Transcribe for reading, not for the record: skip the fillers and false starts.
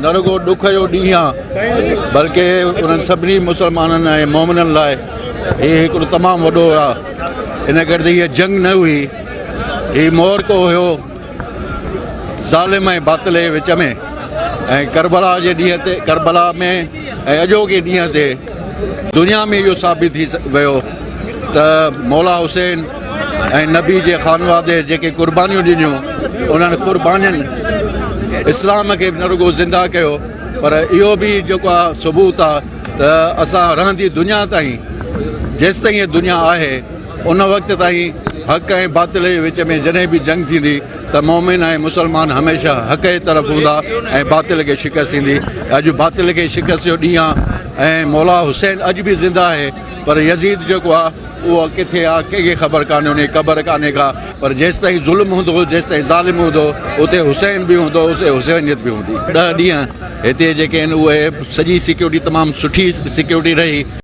نه رڳو ڏک جو ڏينهن آ بلڪه انهن سڀني مسلمانن ۽ مومنن لاء هي هڪڙو تمام وڏو آ ان ڪري ته هيء جنگ نه هئي هي معرڪو هيو ظالم ۽ باطل جي وچ ۾ ۽ ڪربلا جي ڏينهن تي ڪربلا ۾ ۽ اڄوڪي ڏينهن تي دنيا ۾ اهو ثابت ٿي ويو ته مولا حسين ۽ نبي جي خانوادي جيڪي قربانيون ڏنيون انهن قربانين اسلام کي نه رڳو زنده ڪيو پر اهو به جيڪو آهي ثبوت آهي ته اسان رهندي دنيا تائين جيستائين هي دنيا آهي ان وقت تائين حق ۽ باطل جي وچ ۾ جڏهن به جنگ ٿيندي ته مؤمن ۽ مسلمان هميشه حق جي طرف هوندا ۽ باطل کي شڪست ٿيندي. اڄ باطل کي شڪست جو ڏينهن آهي ۽ مولا حسين اڄ به زنده آهي پر يزيد جيڪو آهي اهو ڪٿي آهي ڪنهن کي خبر ڪانهي ان جي قبر ڪانهي ڪا پر جيستائين ظلم هوندو جيستائين ظالم هوندو اتي حسين به هوندو اتي حسينيت به هوندي. ڏهه ڏينهن هتي جيڪي آهن اهي سڄي سيڪيورٽي تمام سٺي سيڪيورٽي رهي.